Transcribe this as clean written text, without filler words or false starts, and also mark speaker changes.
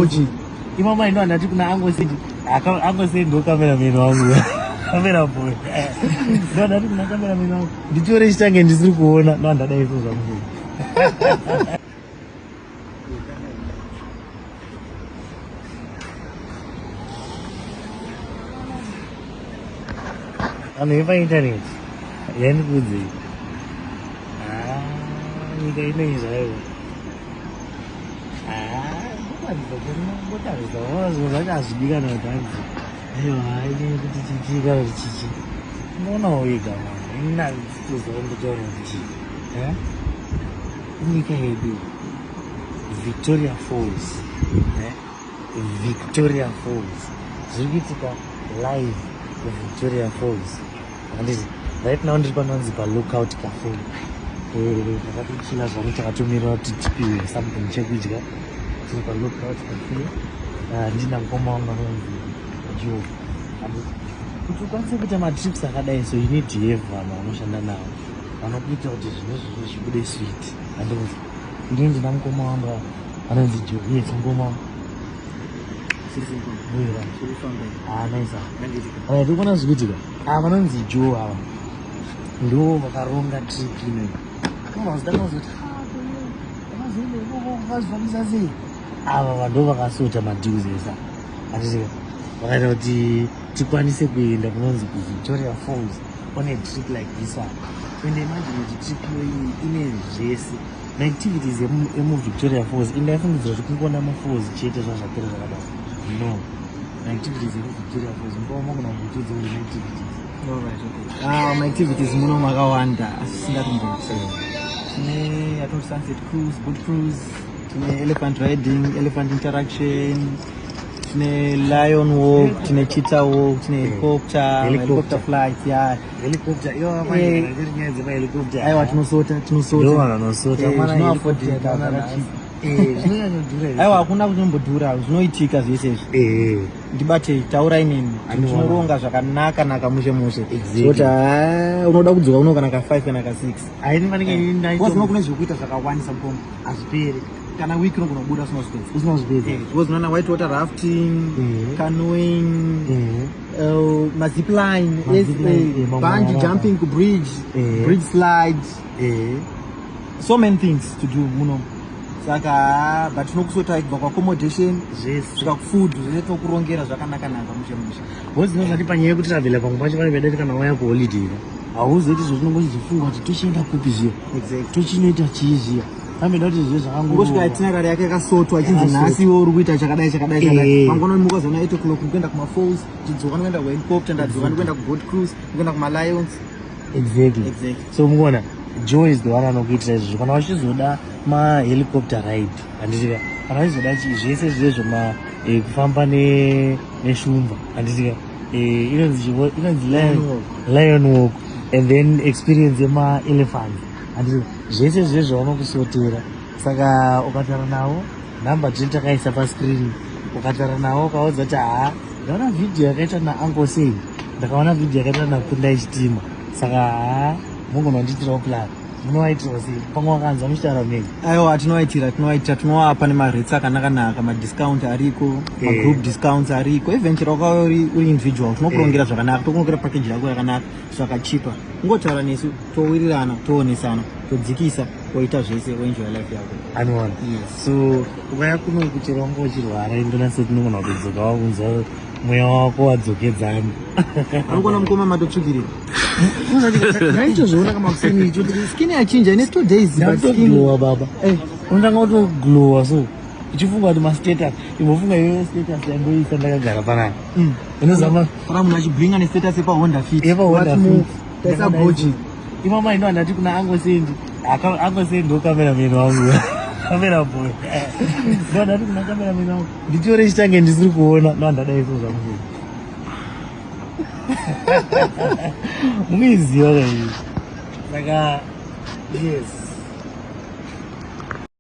Speaker 1: Uchi. Imama ino andati kuna angosendi angosendi ndo cameraman wangu. Camera boy. Ndo andati kuna cameraman wangu. Nditore chitange ndisiri kuona ndo andadai so zvangu. Vanhu vepainternet yandikuudzei. Ah, nyika inoyi zvayo. Ngotarisa zvinhu zvacho hazvidi kana kuti hanzi aiwa haine kuti chichii kana kuti chichi unoona wega inatoziva ndotaura kuti chii eh? Nyika yedu Victoria Falls, eh? Victoria Falls zviri kuitika live kuVictoria Falls. Handiti right now ndiri panonzi paLookout Cafe, takatochila zvangu, takatomirira kuti tipiwe something chekudya. Tiri paLookout Cafe. Ah, ndina mukoma wangu anonzi Joe. Handiti kuti ukwanise kuita matrips akadai, so you need to have vanhu vanoshanda navo vanokuita kuti zvinhu izvozvo zvibude sweet. Handiti ndini ndina mukoma wangu anonzi Joe. Yes, mukoma wangu. Ah, nice. Alright, ukuona zvikuitika ava vanonzi Joe, ava ndo vakaronga trip inoyi. Vazitanga vazifambisa sei ava ndo vakasota madeals esa. Handiti vakaita kuti tikwanise kuenda kunonzi kuVictoria Falls on a trip like this one. And imagine kuti trip iyoyi ine zvese maactivities emuVictoria Falls. Indaifungidzira kuti kungoona mafalls chete, zvazvapera zvakadaro. No, maactivities emuVictoria Falls, mukoma kuna mbutudzi uri maactivities.
Speaker 2: Alright, okay. Ah, maactivities muno makawanda, asi singatomboti tine yatinoti sunset cruise, boat cruise, tine elephant riding, elephant interaction, tine lion walk, tine cheetah walk, tine helicopter.
Speaker 1: Helicopter.
Speaker 2: Helicopter flight, yeah.
Speaker 1: Helicopter iyo.
Speaker 2: Eh.
Speaker 1: Nyaya dzemahelicopter.
Speaker 2: Aiwa, tinosota, tinosota.
Speaker 1: Ndo vanhu vanosota.
Speaker 2: Eh, zvinoafodheka, zvakachipa.
Speaker 1: Zvinonyanyodhura.
Speaker 2: Aiwa, hakuna kunombodhura, zvinoitika zvese izvi. Ndibate, taurai neni.
Speaker 1: Anoona.
Speaker 2: Tinoronga zvakanaka naka, mushe mushe.
Speaker 1: Exactly.
Speaker 2: Zoti unoda kudzoka uno kana ka5 kana ka6.
Speaker 1: Aini vanenge
Speaker 2: Because kune zvekuita zvakawandisa, mukoma.
Speaker 1: Hazviperi.
Speaker 2: Kana wiki unogona kubuda usina kuzvipedza.
Speaker 1: Usina kuzvipedza.
Speaker 2: Because unoona white water rafting, canoeing, mazipline,
Speaker 1: Mazipline, mamwe
Speaker 2: bungee
Speaker 1: arapa.
Speaker 2: jumping kubridge, bridge slide, so many things to do muno. Saka but tinokusota kubva kuaccommodation
Speaker 1: zvese
Speaker 2: svika kufood, zvese tinokurongera zvakanaka-naka, mushe mushe.
Speaker 1: Bhozi zvati panyaya yekutravhela, pamwe pacho vanenge vaida kuti kana wauya kuholiday hauzoiti zvotinongochizofunga kuti tochienda kupi zviya, tochinoita chii zviya. Pamboda kuti zvive
Speaker 2: Ungosvika
Speaker 1: zvakango
Speaker 2: itinerary yake yakasotwa, ichinzi
Speaker 1: Yakasotwa.
Speaker 2: nhasi iwe uri kuita chakadai, chakadai, chakadai. Mangwana unomuka zana 8 o'clock, ndikuenda kumafalls, ndidzoka ndikuenda kuhelicopter, ndadzoka ndikuenda kuboat cruise, ndikuenda kumalions.
Speaker 1: Exactly.
Speaker 2: Exactly.
Speaker 1: So mukuona Joe is the one anokuitira izvozvo. Kana uchizoda mahelicopter ride, handitika, kana uchizoda zvese zvezvo kufamba neshumba, handitika, inonzi inonzi lion,
Speaker 2: Lion walk.
Speaker 1: Lion walk and then experience yemaelephants, handitika, zvese zvezvo vanokusotera. Saka ukataura navo, nhamba tini takaisa pascreen, ukataura navo ukaudza kuti haa, ndaona vhidhiyo yakaitwa naUncle Sei, ndakaona vhidhiyo yakaitwa naKundai Chitima, saka haa, mungona kundiitirawo plan. Munovaitirawo sei? Pamwe wakanzwa muchitaura mega.
Speaker 2: Aiwa, tinovaitira, tinovaitira, tinovapa nemarates akanaka-naka, madiscount ariko, magroup discounts ariko. Even chero wakauya uri individual, tinokurongera zvakanaka, tokurongera package yako yakanaka, zvakachipa. Ungotaura nesu, towirirana, toonesana, todzikisa, woita zvese, woenjoy life yako.
Speaker 1: Anoona.
Speaker 2: Yes.
Speaker 1: So ukaya kuno kuchero wanga uchirwara, indonase tinogona kutodzoka wakunzwa mweya wako wadzokedzana.
Speaker 2: Anogona mukoma matotsvukirira.
Speaker 1: Ndaitozviona kamakuseni icho.
Speaker 2: Skin yachinja ine 2 days, but skin
Speaker 1: Ndakutoglowa, baba. Unotanga kutoglowa, so uchifunga kuti mastatus, imbofunga iwewe status yandoisa ndakagara panapa. Unozama.
Speaker 2: Kana munhu achiblinga nestatus yepaHonda Fit.
Speaker 1: YepaHonda Fit.
Speaker 2: Taisa gochi.
Speaker 1: Imama ino andati kuna angosendi, angosendi ndo cameraman wangu, camera boy. Ndo andati kuna cameraman wangu nditore chitange ndisiri kuona, ndo andadai so zvangu. Munoiziva kaii? Saka yes.